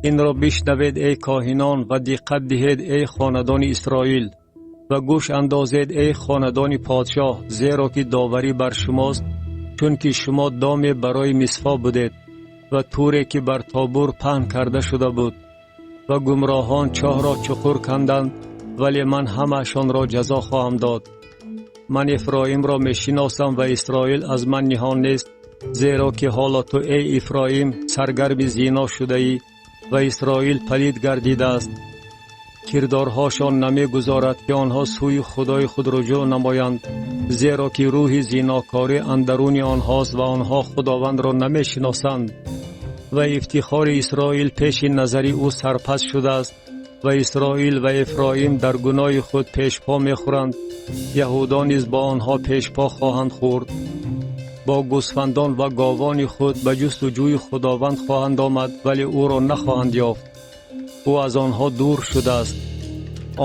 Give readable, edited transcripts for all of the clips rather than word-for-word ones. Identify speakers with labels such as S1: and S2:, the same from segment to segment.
S1: Инро бишнавед, эй коҳинон, ва диққат диҳед, эй хонадони Исроил, ва гӯш андозед, эй хонадони подшоҳ, зеро ки доварӣ бар шумост, чунки шумо доме барои Мисфо будед ва туре ки бар Тобор паҳн карда шуда буд. Ва гумроҳон чоҳро чуқур канданд, вале ман ҳамаашонро ҷазо хоҳам дод. Ман Ефраимро мешиносам ва Исроил аз ман ниҳон нест, зеро ки ҳоло ту, эй Ефраим, саргарми зино шудаӣ ва Исроил палид гардидааст. Кирдорҳошон намегузорад, ки онҳо сӯи Худои худ руҷӯъ намоянд, зеро ки рӯҳи зинокорӣ андаруни онҳост ва онҳо Худовандро намешиносанд. Ва ифтихори Исроил пеши назари ӯ сарпаст шудааст ва Исроил ва Ефраим дар гуноҳи худ пешпо мехӯранд, Яҳудо низ бо онҳо пешпо хоҳанд хӯрд. Бо гӯсфандон ва говони худ ба ҷустуҷӯи Худованд хоҳанд омад, вале ӯро нахоҳанд ёфт. Ӯ аз онҳо дур шудааст.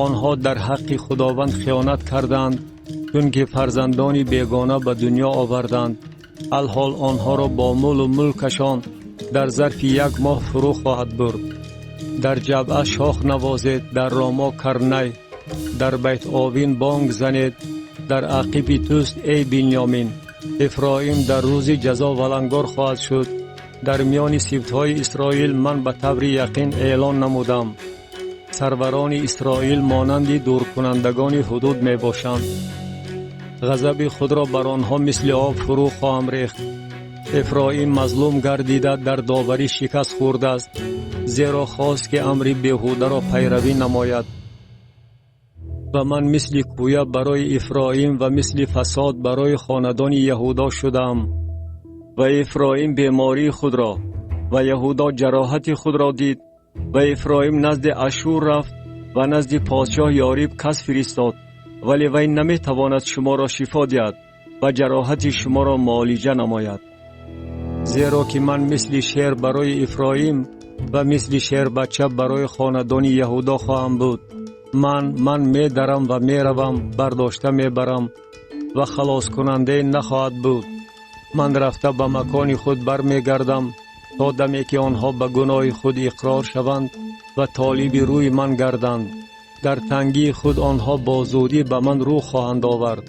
S1: Онҳо дар ҳаққи Худованд хиёнат карданд, чунки фарзандони бегона ба дунё оварданд. Алҳол онҳоро бо молу мулкашон дар зарфи як моҳ фурӯ хоҳад бурд. Дар Ҷабъа шох навозед, дар Ромо карнай, дар Байтовин бонг занед, дар ақиби туст, эй Бинёмин. Ефраим дар рӯзи ҷазо валангор хоҳад шуд. Дар миёни сибтҳои Исроил ман ба таври яқин эълон намудам. Сарварони Исроил монанди дуркунандагони ҳудуд мебошанд. Ғазаби худро бар онҳо мисли об фурӯ хоҳам рехт. Ефраим мазлум гардида, дар доварӣ шикаст хӯрдааст, зеро хост, ки амри беҳударо пайравӣ намояд. Ва ман мисли кӯя барои Ефраим ва мисли фасод барои хонадони Яҳудо шудаам. Ва Ефраим бемории худро ва Яҳудо ҷароҳати худро дид. Ва Ефраим назди Ашшур рафт ва назди подшоҳ Ёриб кас фиристод, вале вай наметавонад шуморо шифо диҳад ва ҷароҳати шуморо муолиҷа намояд. Зеро ки ман мисли шер барои Ефраим ва мисли шербача барои хонадони Яҳудо хоҳам буд. Ман медарам ва меравам, бардошта мебарам ва халоскунандае нахоҳад буд. Ман рафта ба макони худ бармегардам, то даме ки онҳо ба гуноҳи худ иқрор шаванд ва толиби рӯи ман гарданд. Дар тангии худ онҳо бо зудӣ ба ман рӯ хоҳанд овард.